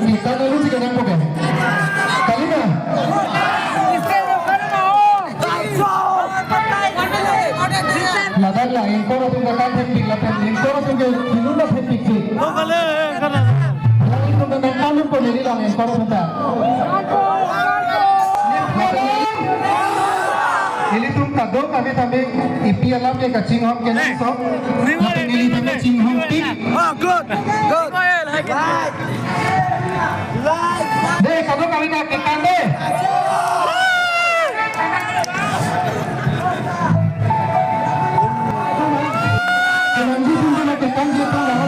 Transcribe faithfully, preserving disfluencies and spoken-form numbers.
Kita dulu juga nampak ya. Kali ya? Ladak la, ingkoi atum ke kan thekpik lapen, ingkoi atum ke dulu la thekpik si. Lo kali, eh, kan. Ladak itu dengan kalung ko neli lang ingkoi atum ta. Lapen ilitum kadokave tame ipi alam ke kachinghon ke nangso. Lapen ilitum chinghonpik. Oh, good, good. Dei, kadokave ta kekan dei. Kelang di sini na kekan di pang.